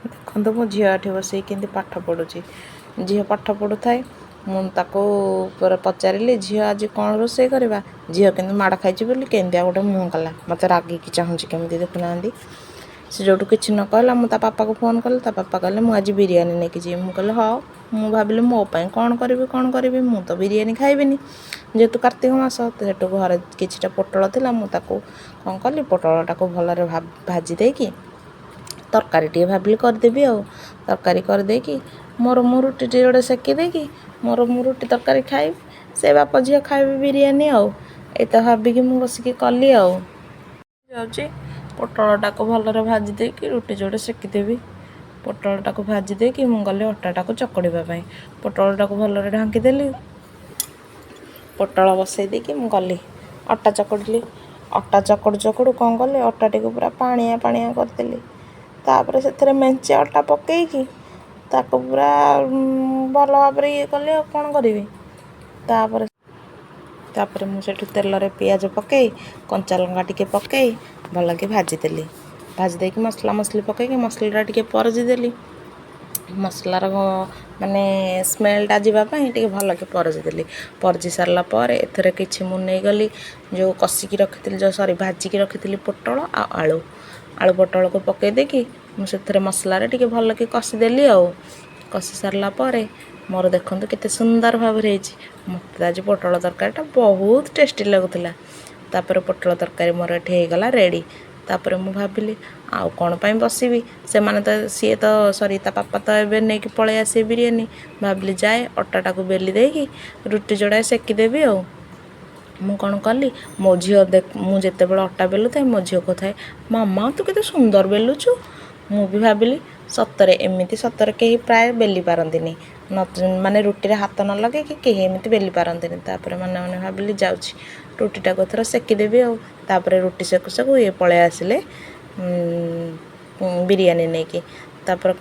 ଦେଖନ୍ତୁ, ମୋ ଝିଅ ଏଠି ବସିକି କେମିତି ପାଠ ପଢ଼ୁଛି। ଝିଅ ପାଠ ପଢ଼ୁଥାଏ। ମୁଁ ତାକୁ ପଚାରିଲି, "ଝିଅ, ଆଜି କ'ଣ ରୋଷେଇ କରିବା?" ଝିଅ କିନ୍ତୁ ମାଡ଼ ଖାଇଛି ବୋଲି କେମିତିଆ ଗୋଟେ ମୁହଁ କଲା। ମୋତେ ରାଗିକି ଚାହୁଁଛି କେମିତି, ଦେଖୁନାହାନ୍ତି। ସେ ଯେଉଁଠୁ କିଛି ନ କହିଲା, ମୁଁ ତା ପାପାକୁ ଫୋନ୍ କଲି। ତା ପାପା କହିଲେ, "ମୁଁ ଆଜି ବିରିୟାନୀ ନେଇକି ଯିବି।" ମୁଁ କହିଲି, "ହଉ।" ମୁଁ ଭାବିଲି, ମୋ ପାଇଁ କ'ଣ କରିବି, କ'ଣ କରିବି? ମୁଁ ତ ବିରିୟାନୀ ଖାଇବିନି, ଯେହେତୁ କାର୍ତ୍ତିକ ମାସ। ସେଠୁ ଘରେ କିଛିଟା ପୋଟଳ ଥିଲା। ମୁଁ ତାକୁ କ'ଣ କଲି, ପୋଟଳଟାକୁ ଭଲରେ ଭାଜି ଦେଇକି ତରକାରୀ ଟିକେ ଭାବିଲି କରିଦେବି। ଆଉ ତରକାରୀ କରିଦେଇକି ମୋର ମୁଁ ରୁଟି ଟିକେ ଗୋଟେ ସେକି ଦେଇକି ମୋର ମୁଁ ରୁଟି ତରକାରୀ ଖାଇବି, ସେ ବାପ ଝିଅ ଖାଇବେ ବିରିୟାନୀ। ଆଉ ଏଇତ ଭାବିକି ମୁଁ ବସିକି କଲି। ଆଉ ଯାଉଛି, ପୋଟଳଟାକୁ ଭଲରେ ଭାଜି ଦେଇକି ରୁଟି ଯୋଡ଼େ ସେକିଦେବି। ପୋଟଳଟାକୁ ଭାଜି ଦେଇକି ମୁଁ ଗଲି ଅଟାଟାକୁ ଚକଡ଼ିବା ପାଇଁ। ପୋଟଳଟାକୁ ଭଲରେ ଢାଙ୍କିଦେଲି। ପୋଟଳ ବସେଇ ଦେଇକି ମୁଁ ଗଲି ଅଟା ଚକଡ଼ିଲି। ଅଟା ଚକଡ଼ୁ ଚକଡ଼ୁ କ'ଣ କଲି, ଅଟାଟିକୁ ପୁରା ପାଣିଆ ପାଣିଆ କରିଦେଲି। ତାପରେ ସେଥିରେ ମେଞ୍ଚେ ଅଟା ପକେଇକି ତାକୁ ପୁରା ଭଲ ଭାବରେ ଇଏ କଲି। ଆଉ କ'ଣ କରିବି? ତାପରେ ତାପରେ ମୁଁ ସେଠୁ ତେଲରେ ପିଆଜ ପକାଇ, କଞ୍ଚା ଲଙ୍କା ଟିକେ ପକାଇ ଭଲକି ଭାଜିଦେଲି। ଭାଜି ଦେଇକି ମସଲା ମସଲି ପକାଇକି ମସଲାଟା ଟିକେ ପରଜି ଦେଲି। ମସଲାର ମାନେ ସ୍ମେଲଟା ଯିବା ପାଇଁ ଟିକେ ଭଲକି ପରଜି ଦେଲି। ପରଜି ସାରିଲା ପରେ ଏଥିରେ କିଛି ମୁଁ ନେଇଗଲି ଯେଉଁ କଷିକି ରଖିଥିଲି, ଯେଉଁ ସରି, ଭାଜିକି ରଖିଥିଲି ପୋଟଳ ଆଉ ଆଳୁ। ଆଳୁ ପୋଟଳକୁ ପକାଇ ଦେଇକି ମୁଁ ସେଥିରେ ମସଲାରେ ଟିକେ ଭଲକି କଷିଦେଲି। ଆଉ କଷି ସାରିଲା ପରେ ମୋର ଦେଖନ୍ତୁ କେତେ ସୁନ୍ଦର ଭାବରେ ହେଇଛି। ମୋତେ ଆଜି ପୋଟଳ ତରକାରୀଟା ବହୁତ ଟେଷ୍ଟି ଲାଗୁଥିଲା। ତାପରେ ପୋଟଳ ତରକାରୀ ମୋର ଏଠି ହେଇଗଲା ରେଡ଼ି। ତାପରେ ମୁଁ ଭାବିଲି, ଆଉ କ'ଣ ପାଇଁ ବସିବି? ସେମାନେ ତ, ସିଏ ତ, ସରି, ତା ବାପା ତ ଏବେ ନେଇକି ପଳେଇ ଆସିବେ ବିରିୟାନୀ। ଭାବିଲି, ଯାଏ ଅଟାଟାକୁ ବେଲି ଦେଇକି ରୁଟି ଯୋଡ଼ାଏ ସେକିଦେବି। ଆଉ ମୁଁ କ'ଣ କଲି, ମୋ ଝିଅ ଦେଖ, ମୁଁ ଯେତେବେଳେ ଅଟା ବେଲୁଥାଏ, ମୋ ଝିଅ କହୁଥାଏ, "ମାମା, ତୁ କେତେ ସୁନ୍ଦର ବେଲୁଛୁ।" ମୁଁ ବି ଭାବିଲି, ସତରେ ଏମିତି ସତରେ କେହି ପ୍ରାୟ ବେଲି ପାରନ୍ତିନି। ନ ମାନେ ରୁଟିରେ ହାତ ନ ଲଗେଇକି କେହି ଏମିତି ବେଲି ପାରନ୍ତିନି। ତାପରେ ମନେ ମନେ ଭାବିଲି, ଯାଉଛି ରୁଟିଟାକୁ ଏଥର ସେକିଦେବି। ଆଉ ତାପରେ ରୁଟି ସେକୁ ସେକୁ ଇଏ ପଳେଇ ଆସିଲେ ବିରିୟାନୀ ନେଇକି। ତାପରେ